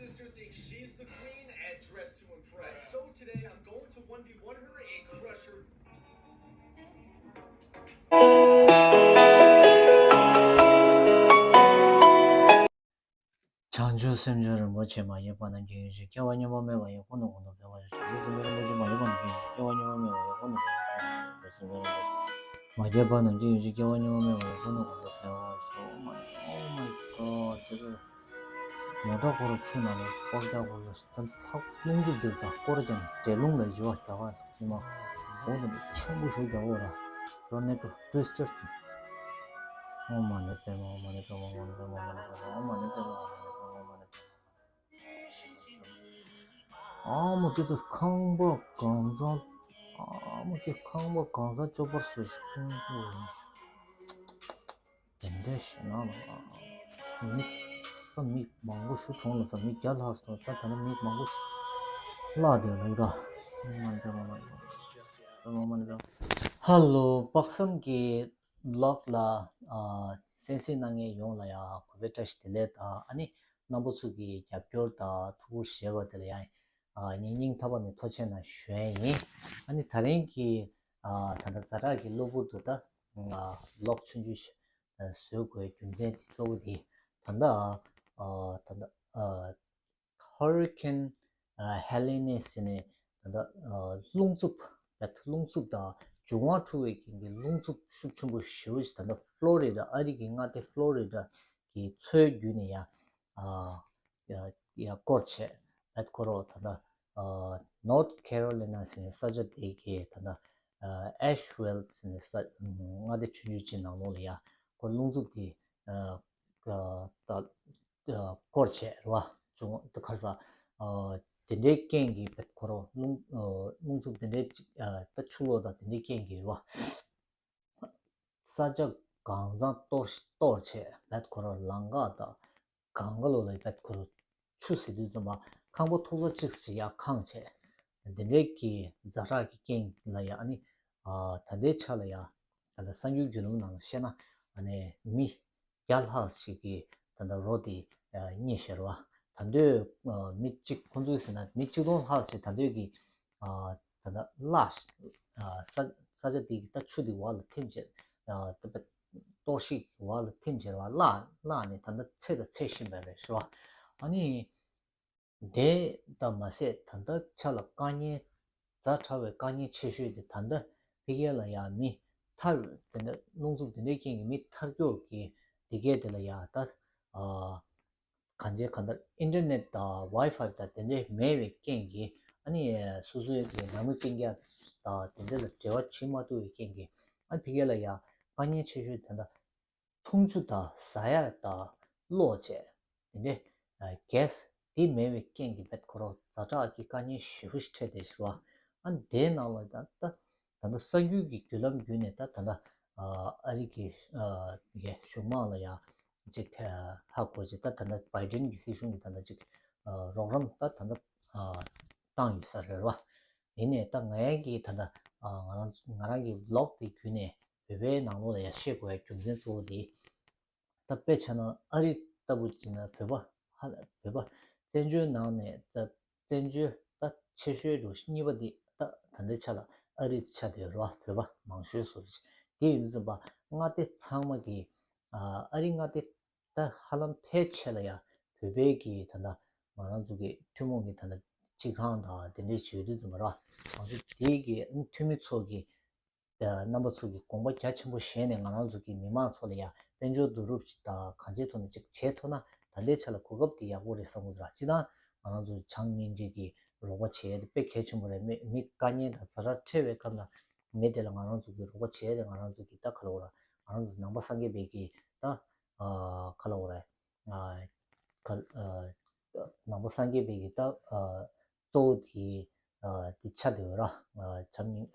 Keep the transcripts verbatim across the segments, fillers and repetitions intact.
Sister thinks she's the queen and dressed to impress. So today I'm going to one v one her and crush her. བྱང་ཆུབ་སེམས་མཆོག་རིན་པོ་ཆེ། མ་སྐྱེས་པ་རྣམས་སྐྱེ་གྱུར་ཅིག། སྐྱེ་བ་སྙོམས་པར་མེད་པ་ཡི་ཀུན་ཏུ་ཀུན་ཏུ་འཕེལ་བར་ཤོག། བྱང་ཆུབ་སེམས་མཆོག་རིན་པོ་ཆེ། མ་སྐྱེས་པ་རྣམས་སྐྱེ་གྱུར་ཅིག། སྐྱེ་བ་སྙོམས་པར་མེད་པ་ཡི་ཀུན་ཏུ་ཀུན་ཏུ་འཕེལ་བར་ཤོག། བྱང་ཆུབ་སེམས་མཆོག་རིན་པོ་ཆེ། མ་སྐྱེས་པ་རྣམས་སྐྱེ་གྱུར་ཅིག། སྐྱེ་བ་སྙོམས་པར་མེད་པ་ཡི་ཀུན་ཏུ་ཀུན་ཏུ་འཕེལ་བར་ཤོག། Oh my God, this is མོ་ཊ་འཁོར་ཆུ་ནང་ལ་སྐོར་རྒྱག་དགོས་ལ་ཐག་རླུང་འཚུབ་འདིར་དང་སྐོར་ཀྱང་འདྲེ་རླུང་ལ་འཇུ་བ་རྒྱག་པ་ཉི་མ་འོང་དུ་ཆེན་པོ་ཞིག་རྒྱག་འོ་ར། ཏོར་ནེ་ཏོ་ཊུ་ཝིས་ཊར། ཨོཾ་མ་ཎི་པདྨེ་ཧཱུྃ། མ་ཎི་པདྨེ་ཧཱུྃ། མ་ཎི་པདྨེ་ཧཱུྃ། ཨོཾ་མ་ཎི་པདྨེ་ཧཱུྃ། མ་ཎི་པདྨེ་ཧཱུྃ། ཨ་མ་སྐྱེ་ཏོ་ཁང་པ་གང་ཚང་། ཨ་མ་སྐྱེ་ཁང་པ་གང་ཚང་སྐྱོབ་པར་བཟོས་ཤིག་ཁོང་ཚོ། དེ་འདྲའི་ཞེད་སྣང་ལ་མི་ད་མི་མང་པོ་ཞུ་གྲོང་ལ་ས་མི་བརྒྱ་ལྷག་སོང་། ད་ད་ནི་མི་མང་པོ་བརླག་དེ་ལུག་ད། ཧ་ལོ། དཔག་བསམ་གྱི་ལོག་ལ་སེམས་གཟིགས་གནང་མཁན་ཡོངས་ལ་ཡང་གུས་པའི་བཀྲ་ཤིས་བདེ་ལེགས་དང་། ཨ་ནི་རྣམ་པ་ཚོ་གི་རྒྱབ་སྐྱོར་དང་ཐུགས་ཁུར་བཞེས་པ་དེ་ལ་ཡང་ངས་སྙིང་ཐག་པ་ནས་ཐུགས་རྗེ་ཆེ་ཞུ་ཡ་ཡིན། ཨ་ནི་ད་རིང་གི་ད་ལྟ་ཛ་དྲག་གི་གློ་བུར་དུ་ད་ལོག་ཆུང་ཆུང་ཞིག་བཟོ་དགོས་རྒྱུ་མཚན་དེ་གཙོ་བོ་དེ་ད་ལྟ་ད་ལྟ་Hurricane Helene ཟེར་ནས་ད་ལྟ་རླུང་འཚུབ་རླུང་འཚུབ་དང་འབྱུང་བ་འཁྲུག་པའི་རྐྱེན་གྱིས་རླུང་འཚུབ་ཤུགས་ཆེན་པོ་ཞེ་པོ་ཞིག་ད་ལྟ་Florida། ཨ་རི་གི་མངའ་སྡེ་Florida གི་མཚོའི་བརྒྱུད་ནས་ཡ་ཡ་སྐོར་བྱས། ད་ཁོ་རོ་ད་ལྟ་North Carolina ཟེར་ནས་ས་ཆ་དེ་གའི་ད་ལྟ་Asheville ཟེར་ནས་ས་མངའ་སྡེ་ཆུང་ཆུང་ཅིག་ནང་ལོགས་ལ་ཡ་ཁོ་རླུང་འཚུབ་དེ་ད་སྐོར་བྱས་རེད་བ། བྱུང་ད་ག་རེ་ཟ། དེ་འདྲའི་རྐྱེན་གྱིས་བེད་ཁོ་རོ་རླུང་རླུང་འཚུབ་དེ་འདྲའི་ཅིག་ད་ཆུ་ལོག་དང་དེ་འདྲའི་རྐྱེན་གྱིས་རེད་བ། ས་ཆ་གང་ཚང་གཏོར་གཏོར་བྱས་བེད་ཁོ་རོ་ལམ་ཁ་དང་གང་ག་ལོག་ལ་བེད་ཁོ་རོ་ཆུ་ཟེར་དུས་ཙམ་པ་ཁང་པ་ཐུག་ས་གཅིག་ཞིག་ཡར་འཁང་བྱས། དེ་འདྲའི་གི་ཛ་དྲག་གི་རྐྱེན་ལ་ཡ་ཨ་ནི་ད་ལྟའི་ཆ་ལ་ཡ་ད་ལྟ་གསར་འགྱུར་བརྒྱུད་ལམ་ནང་ལ་བཤད་ན་ཨ་ནི་མི་བརྒྱ་ལྷག་ཞིག་གིས་ད་ལྟ་རོ་དེ་རྙེད་ཤེར་བ། ད་དུང་མི་གཅིག་ཁོང་ཚོས་ཟེར་ན་མི་གཅིག་སྟོང་ལྷག་ཞིག་ད་དུང་གི་ད་ལྟ་བརླག་ས་ས་ཆ་དེ་གི་ད་ཆུ་དེ་བར་ལ་ཐིམ་བྱས། ད་གཏོར་བཤིག་བར་ལ་ཐིམ་བྱས་བ་བརླག་བརླག་ནས་ད་ལྟ་ཚེ་དང་ཚེ་བཞིན་པ་རེད་ཤེར་བ། ཨ་ནི། དེ་ལྟ་མ་ཟད་ད་ལྟ་ཆ་ལ་དཀའ་ངལ་ཛ་དྲག་པའི་དཀའ་ངལ་ཆེ་ཤོས་དེ་ད་ལྟ་ཕ་གི་ལ་ཡ་མི་ཐར་དེ་འདྲ་རླུང་འཚུབ་དེ་འདྲའི་རྐྱེན་གྱིས་མི་ཐར་མཁན་གྱི་དེ་གས་དེ་ལ་ཡ་ད་གང་ཅི་གང་ལྟར་ཨིན་ཊར་ནེཊ་དང་ཝའི་ཕའི་དང་དེ་འདྲའི་མེད་པའི་རྐྱེན་གྱིས་ཨ་ནི་སོ་སོའི་གི་ནང་མི་སྤུན་ཀྱག་དང་དེ་འདྲ་ལ་འབྲེལ་བ་བྱེད་མ་ཐུབ་པའི་རྐྱེན་གྱིས་ཨ་ནི་ཕ་གི་ལ་ཡ་དཀའ་ངལ་ཆེ་ཤོས་དེ་འདྲ། འཐུང་ཆུ་དང་ཟ་ཡག་དང་གློག་བཅས་དེ་འདྲའི་གེ་སི་དེ་མེད་པའི་རྐྱེན་གྱིས་བེད་ཁོ་རོ་ཛ་དྲག་གི་དཀའ་ངལ་ཞེ་པོ་ཞིག་འཕྲད་དེ་ཤི་བ། ཨ་དེའི་ནང་ལ་ད་ད་ད་ལྟ་གསར་འགྱུར་གྱི་བརྒྱུད་ལམ་བརྒྱུད་ནས་ད་ད་ལྟ་ཨ་རི་གི་གི་གཞུང་མང་ལ་ཡང་ཅིག་ཧ་གོ་ཅིག་ད་ད་ལྟ་བྷའི་ཌེན་གྱི་སྲིད་གཞུང་གིས་ད་ལྟ་ཅིག་རོགས་རམ་ད་ད་ལྟ་བཏང་ཡོད་ས་རེད་བ། ཡིན་ནའི་ད་ང་ཡང་གི་ད་ལྟ་ང་རང་ང་རང་གི་ཝི་ལོག་དེ་བརྒྱུད་ནས་བོད་པའི་ནང་ལོགས་ལ་ཡང་བཤད་དགོས་ཡ་རྒྱུ་མཚན་གཙོ་བོ་དེ་ད་དཔེ་ཆ་ན་ཨ་རི་ལྟ་བུ་བྱས་ན་བོད་པ་ཧ་ལ་བོད་པ་བཙན་བྱོལ་ནང་ནས་ད་བཙན་བྱོལ་ད་ཆེ་ཤོས་འགྲོ་གཉིས་པ་དེ་ད་ད་ལྟའི་ཆ་ལ་ཨ་རི་ཆགས་བསྡད་ཡོད་རེད་བ། བོད་པ་མང་ཤོས་སུ་རེད། དེ་ཡིན་ཙམ་པ་མངའ་སྡེ་ཚང་མ་གི་ཨ་རི་མངའ་སྡེ་ད་ཧ་ལམ་ཕལ་ཆེར་ལ་ཡ་བོད་པའི་གི་ད་ལྟ་ང་རང་ཚོ་གི་ཐུན་མོང་གི་ད་ལྟ་སྤྱི་ཁང་དང་དེ་འདྲའི་བྱེད་དུས་ཙམ་པ་ར་ང་ཚོ་དེའི་གི་འཐུས་མི་ཚོ་གི་རྣམ་པ་ཚོ་གི་དགོངས་པ་རྒྱ་ཆེན་པོ་བཞེས་ནས་ང་རང་ཚོ་གི་མི་མང་ཚོ་ལ་ཡ་དཔལ་འབྱོར་བསྡུ་རུབ་ཅིག་དང་གང་ཅིའི་ཐོག་ནས་ཅིག་བྱེད་ཐུབ་ན་ད་ལྟའི་ཆ་ལ་གོ་སྐབས་དེ་ཡག་པོ་རེད་བསམ་གི་འདུག་ར། སྤྱིར་བཏང་ང་རང་ཚོ་བྱམས་སྙིང་རྗེ་གི་རོགས་པ་བྱེད་ཡ་དེ་དཔེ་གལ་ཆེན་པོ་རེད། མི་མི་དཀའ་ངལ་དང་ཛ་དྲག་འཕྲད་པའི་སྐབས་ལ་མི་དེ་ལ་ང་རང་ཚོ་གི་རོགས་པ་བྱེད་ཡ་དེ་ང་རང་ཚོ་གི་ད་ག་ལ་འོ་ར་ང་རང་ཚོ་ནང་པ་སངས་རྒྱས་པའི་གི་ད་ག་ལ་འོ་ར། ནང་པ་སངས་རྒྱས་པའི་གི་ད་གཙོ་བོ་དེ་དེ་ཆགས་བསྡད་ཡོད་ར། བྱམས་སྙིང་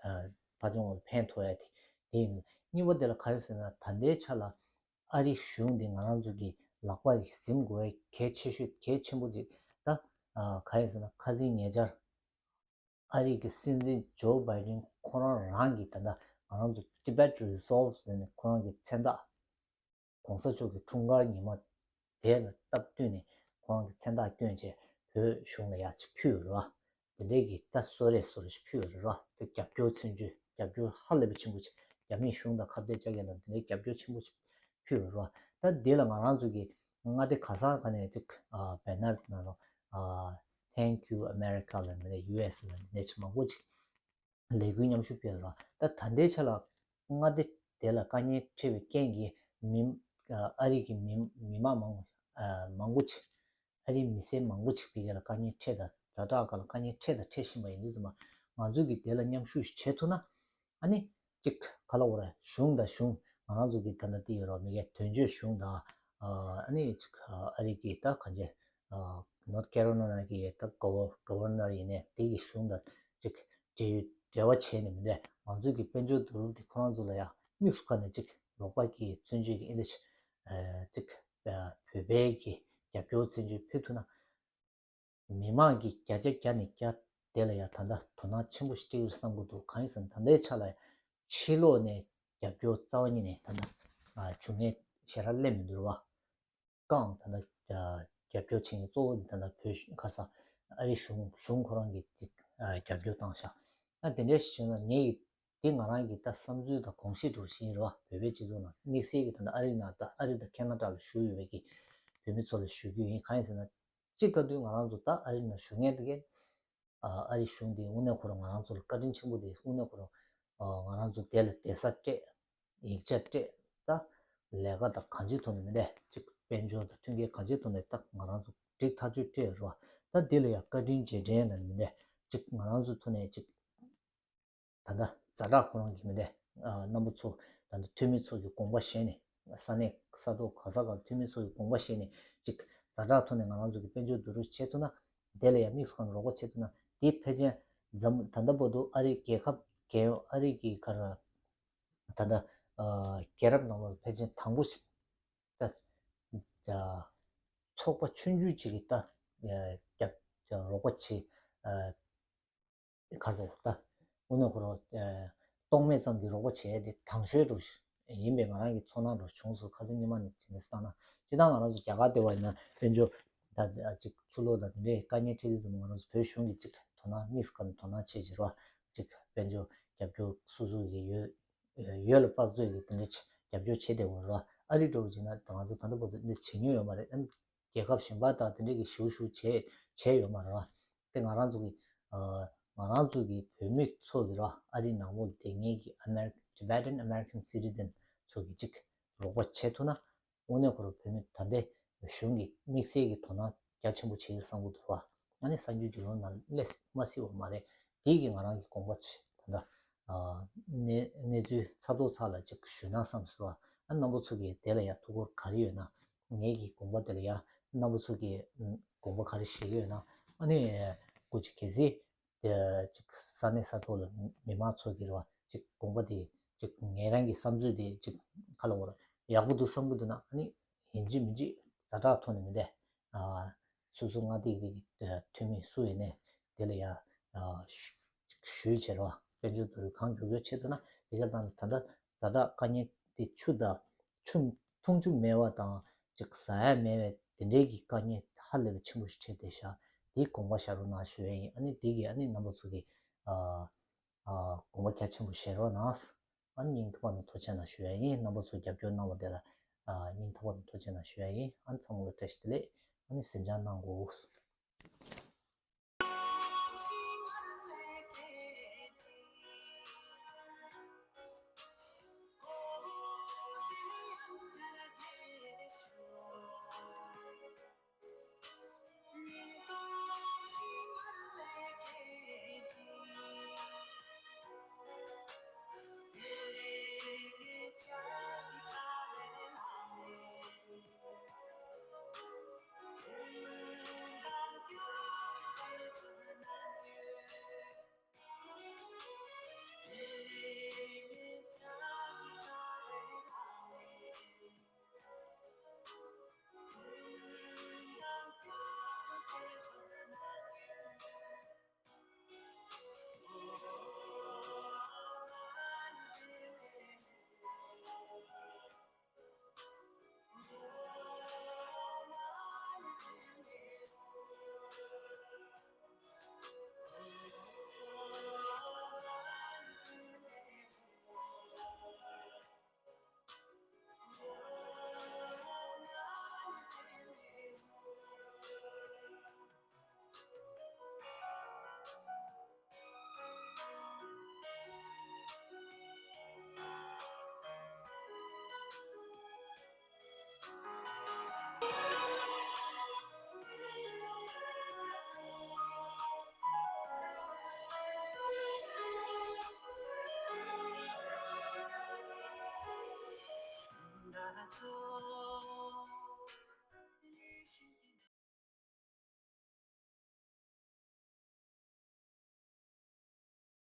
ཕར་ཕྱོགས་ལ་ཕན་ཐོགས་ཡ་དེ་དེ་ཡིན། གཉིས་པ་དེ་ལ་ག་རེ་ཟེར་ན་ད་ལྟའི་ཆ་ལ་ཨ་རི་གཞུང་དེ་ང་རང་ཚོ་གི་ལག་པ་ཟིན་དགོས་གལ་ཆེ་ཤོས་གལ་ཆེན་པོ་ཅིག་ད་ག་རེ་ཟེར་ན་ཁ་སང་ཉེ་ཆར་ཨ་རི་གི་སྲིད་འཛིན་ཇོ་བྷའི་ཌེན་ཁོ་རང་རང་གི་ད་ལྟ་ང་རང་ཚོ་Tibet Resolve ཟེར་ནས་ཁོ་རང་གི་མཚན་རྟགས་གོང་ས་མཆོག་གི་འཁྲུངས་སྐར་ཉི་མ་དེ་ལ་སྟབས་བསྟུན་ནས་ཁོ་རང་གི་མཚན་རྟགས་བསྐྱོན་བྱས་ བོད་གཞུང་ལ་ཡ་ཅིག་ཕུལ་ཡོད་རེད་བ། དེ་འདྲའི་གི་ད་གསོལ་རས་གསོལ་རས་ཕུལ་ཡོད་རེད་བ། དེ་རྒྱབ་སྐྱོར་མཚོན་བརྗོད་རྒྱབ་སྐྱོར་ཧ་ལས་པའི་ཆེན་པོ་ཅིག་རྒྱ་མིས་གཞུང་དང་ཁ་གཏད་བཅག་མཁན་ལ་དེ་འདྲའི་རྒྱབ་སྐྱོར་ཆེན་པོ་ཅིག་ཕུལ་ཡོད་རེད་བ། ད་དེ་ལ་ང་རང་ཚོ་གི་མངའ་སྡེ་ག་ས་ག་ནས་ཅིག་ཨ་བེ་ནར་ནང་ལོ་ཨ་Thank you America ལ་མི་ནས་ཡུ་ཨེ་སི་ལ་མི་ནས་ཅིག་མང་པོ་ཅིག་ལས་འགུལ་མཉམ་ཞུགས་སྤེལ་རོགས། ད་ད་ལྟའི་ཆ་ལ་མངའ་སྡེ་དེ་ལ་དཀའ་ངལ་འཕྲད་པའི་རྐྱེན་གྱིས་མི་ཨ་རི་གི་མི་མི་མང་མང་ཨ་མང་པོ་ཅིག་ཨ་རིའི་མི་སེར་མང་པོ་ཅིག་དེ་ག་ལ་དཀའ་ངལ་འཕྲད་དང་ཛ་དྲག་ག་ལ་དཀའ་ངལ་འཕྲད་དང་འཕྲད་བཞིན་པ་ཡིན་དུས་ཙམ་པ་ང་ཚོ་གིས་དེ་ལ་མཉམ་ཞུགས་ཤིག་བྱེད་ཐུབ་ན་ཨ་ནི་ཅིག་ག་ལ་འོ་ར་གཞུང་དང་གཞུང་ང་རང་ཚོ་གི་ད་ལྟ་དེ་ཡོད་རོགས་མི་གའི་དོན་གཅོད་གཞུང་དང་ཨ་ནི་ཅིག་ཨ་རི་གི་ད་གང་ཅི་North Carolina གི་ད་Governor Governor ཡིན་ནའི་དེ་གི་གཞུང་དང་ཅིག་འབྲེལ་ཡོད་འབྲེལ་བ་བྱས་ནས་མི་འདྲ་ང་ཚོའི་གི་དཔལ་འབྱོར་བསྡུ་རུབ་དེ་ཁོ་རང་ཚོ་ལ་ཡང་དམིགས་སུ་བཀར་ནས་ཅིག་རོགས་པ་གི་བཙོན་འཇུག་གི་ཨེ་འདྲ་ཅིག་ཅིག་བོད་པའི་གི་རྒྱབ་སྐྱོར་བཙོན་འཇུག་ཕུལ་ཐུབ་ན་མི་མང་གི་བརྒྱ་ཆ་བརྒྱ་ནས་བརྒྱ་དེ་ལ་ཡང་ད་ལྟ་དོ་སྣང་ཆེན་པོ་ཞིག་སྤྲད་ཀྱི་རེད་བསམ་གྱི་འདུག་གང་ཡིན་ཟེར་ན་ད་ལྟའི་ཆ་ལ་ཕྱི་ལོགས་ནས་རྒྱབ་སྐྱོར་རྩ་བ་ཉིད་ནས་ད་ལྟ་བྱུང་མཁན་ཞེ་དྲག་སླེབས་མི་འདུག་རེད་བ། ཀང་ད་ལྟ་རྒྱབ་སྐྱོར་བྱེད་མཁན་གཙོ་བོ་འདི་ད་ལྟ་བོད་གཞུང་ཁ་སང་ཨ་རི་གཞུང་གཞུང་ཁོ་རང་གིས་རྒྱབ་སྐྱོར་བཏང་ཤག་ཨ་དེ་འདྲ་ཞིག་བྱུང་ན་ངས་འདི་ང་རང་གི་ད་བསམ་ཚུལ་དང་དགོངས་གཞི་འདྲ་བོ་ཞིག་ཡིན་རེད་བ། བོད་པའི་སྤྱི་ཚོགས་ནང་དམིགས་བསལ་གྱི་ད་ལྟ་ཨ་རི་ནང་ད་ཨ་རི་དང་ཁེ་ན་ཌ་ལ་བཞུགས་ཡོད་པའི་གི་བོད་མི་ཚོ་ལ་ཞུ་རྒྱུ་ཡིན། གང་ཡིན་ཟེར་ན་གཅིག་ག་དུས་ང་རང་ཚོ་ད་ཨ་རི་ནང་བཞུགས་མཁན་དེ་གས་ཨ་རི་གཞུང་དེ་དངོས་གནས་ཁོ་རང་ང་རང་ཚོ་ལ་བཀའ་དྲིན་ཆེན་པོ་དེ་དངོས་གནས་ཁོ་རང་ང་རང་ཚོ་དེ་ལ་བསྡད་ས་སྤྲད། ཡིག་ཆ་སྤྲད། ད་ལས་ཀ་དང་གང་ཅིའི་ཐོག་ནས་མི་འདྲ་ཅིག་དཔལ་འབྱོར་དང་མཐུན་རྐྱེན་གང་ཅིའི་ཐོག་ནས་ད་ང་རང་ཚོ་འགྲིག་ཐག་ཆོད་སྤྲད་ཡོད་རེད་བ། ད་འདི་ལ་ཡང་བཀའ་དྲིན་རྗེས་དྲན་ལ་མི་འདྲ་ཅིག་ང་རང་ཚོའི་ཐོག་ནས་ཅིག་ད་ལྟ་ཛ་དྲག་ཁོ་རང་གི་མི་འདྲ་རྣམ་པ་ཚོ་ད་ལྟ་འཐུས་མི་ཚོ་གི་དགོངས་པ་བཞེས་ནས་ས་གནས་ས་ཐོག་ག་ས་ག་འཐུས་མི་ཚོ་གི་དགོངས་པ་བཞེས་ནས་ཅིག་ཛ་དྲག་ཐོག་ནས་ང་རང་ཚོ་གི་དཔལ་འབྱོར་བསྡུ་རུབ་བྱེད་ཐུབ་ན། དེ་ལ་ཡང་དམིགས་སུ་བཀར་ནས་རོགས་པ་བྱེད་ཐུབ་ན་དེ་ཕལ་ཆེར་འཛམ་ད་ལྟ་བར་དུ་ཨ་རི་རྒྱལ་ཁབ་རྒྱལ་ཡོངས་ཨ་རི་གི་ག་རེ་ད་ལྟ་ཨ་རྒྱལ་རབས་ནང་ལོགས་ཕལ་ཆེར་དང་པོ་ཞིག་ད་ད་ཚོགས་པ་ཆུང་ཆུང་ཅིག་གིས་ད་རྒྱབ་རོགས་པ་བྱེད་ཨ་ག་རེ་ད་དངོས་གནས་ཁོ་རང་ཨ་རྟོག་མེད་ཙམ་གྱིས་རོགས་པ་བྱེད་ཡ་དེ་དང་ཤོས་འདྲ་ཡིན་པའི་ང་རང་གི་ཚོར་སྣང་འདྲ་བྱུང་སོང་། ཁ་སང་ཉི་མ་ནས་བྱས་ནས་བསམ་ན་སྤྱིར་བཏང་ང་རང་ཚོ་རྒྱ་གར་དེ་བ་ཡིན་ན་དཔལ་འབྱོར་ད་ཅིག་ཆུ་ལོག་དང་དེ་འདྲའི་དཀའ་ངལ་འཕྲད་དུས་ཙམ་ང་རང་ཚོ་བོད་གཞུང་གིས་ཅིག་དོ་སྣང་དམིགས་སུ་བཀར་ནས་དོ་སྣང་བྱེད་ཀྱི་རེད་བ། ཅིག་དཔལ་འབྱོར་རྒྱབ་སྐྱོར་སོ་སོ་གི་ཡོད་ཡོད་ལ་དཔག་ཚོད་ཀྱི་དེ་འདྲ་ཅིག་རྒྱབ་སྐྱོར་བྱེད་བསྡད་ཡོད་རེད་བ། ཨ་རི་འདྲ་བོ་བྱས་ན་ང་ཚོ་ད་ལྟ་བར་དུ་འདི་བྱེད་མྱོང་ཡོད་མ་རེད། ཨ་རྒྱལ་ཁབ་གཞན་པ་དང་དེ་འདྲ་གི་ཞུ་ཞུ་བྱས་བྱས་ཡོད་མ་རེད་བ། དེ་ང་རང་ཚོ་གི་ཨ་ང་རང་ཚོ་གི་བོད་མི་ཚོ་གི་རེད་བ། ཨ་རི་ནང་ལོགས་ལ་བསྡད་མཁན་གྱི་American Tibetan American citizen ཚོ་གི་ཅིག་རོགས་པ་བྱེད་ཐུབ་ན། དངོས་གནས་ཁོ་རང་བོད་མི་ད་ལྟའི་གཞུང་གིས་དམིགས་བསལ་གྱི་དོ་སྣང་རྒྱ་ཆེན་པོ་བྱེད་ཀྱི་བསམ་གྱི་འདུག་བ། ཨ་ནི་གསར་འགྱུར་བརྒྱུད་ལམ་ནང་སླེབས་མ་སྲིད་པ་མ་རེད། དེ་གིས་ང་རང་གི་དགོངས་པ་ཆེ་ད་ལྟ་ཨ་གནས་གནས་ཚུལ་ཚ་ཐོག་ཚ་ལ་ཅིག་ཞུས་ན་བསམ་སོང་བ། ཨ་རྣམ་པ་ཚོ་གིས་དེ་ལ་ཡང་ཐུགས་ཁུར་ག་རེ་ཡོད་ན། ངེད་ཀྱི་དགོངས་པ་དེ་ལ་ཡང་རྣམ་པ་ཚོ་གིས་དགོངས་པ་ག་རེ་བཞེས་ཀྱི་ཡོད་ན། ཨ་ནི་སྐུ་མཁྱེན་གལ་སྲིད་ཅིག་ས་གནས་ས་ཐོག་ལ་མི་མང་ཚོ་གི་རེད་བ། ཅིག་དགོངས་པ་དེ་ཅིག་ངེད་རང་གི་བསམ་ཚུལ་དེ་ཅིག་ག་ལ་བོར་ཡག་པོ་འདུག་བསམ་གི་འདུག་ན། ཨ་ནི་ཡིན་གཅིག་མིན་གཅིག་ཛ་དྲག་ཐོག་ནས་མི་འདྲ་ཨ་སོ་སོ་མངའ་སྡེ་གི་འཐུས་མི་སུ་ཡིན་ནའི་དེ་ལ་ཡ་ཨ་ཞུ་ཞུས་བྱས་རེད་བ། དཔལ་འབྱོར་བསྡུ་རུབ་གང་མགྱོགས་མགྱོགས་བྱེད་ཐུབ་ན། དེ་ག་དང་ད་ལྟ་ཛ་དྲག་དཀའ་ངལ་དེ་ཆུ་དང་ཆུ་འཐུང་ཆུ་མེད་པ་དང་ཅིག་ཟ་ཡ་མེད་པའི་དེ་འདྲའི་གི་དཀའ་ངལ་ཧ་ལས་པའི་ཆེན་པོ་ཞིག་འཕྲད་བསྡད་ཤག་དེའི་དགོངས་པ་བཞག་རོགས་གནང་ཞུ་ཡ་ཡིན། ཨ་ནི་དེ་གི་ཨ་ནི་རྣམ་པ་ཚོ་གི་ཨ་ཨ་དགོངས་པ་རྒྱ་ཆེན་པོ་བཞེས་རོགས་གནང་། ཨ་ནི་སྙིང་ཐག་པ་ནས་ཐུགས་རྗེ་གནང་ཞུ་ཡ་ཡིན། རྣམ་པ་ཚོ་རྒྱབ་སྐྱོར་གནང་བ་དེ་ལ་ཨ་སྙིང་ཐག་པ་ནས་ཐུགས་རྗེ་གནང་ཞུ་ཡ་ཡིན། ཨ་ནི་ཚང་མ་ལ་བཀྲ་ཤིས་བདེ་ལེགས། ཨ་ནི་གཟིམ་འཇགས་གནང་དགོས།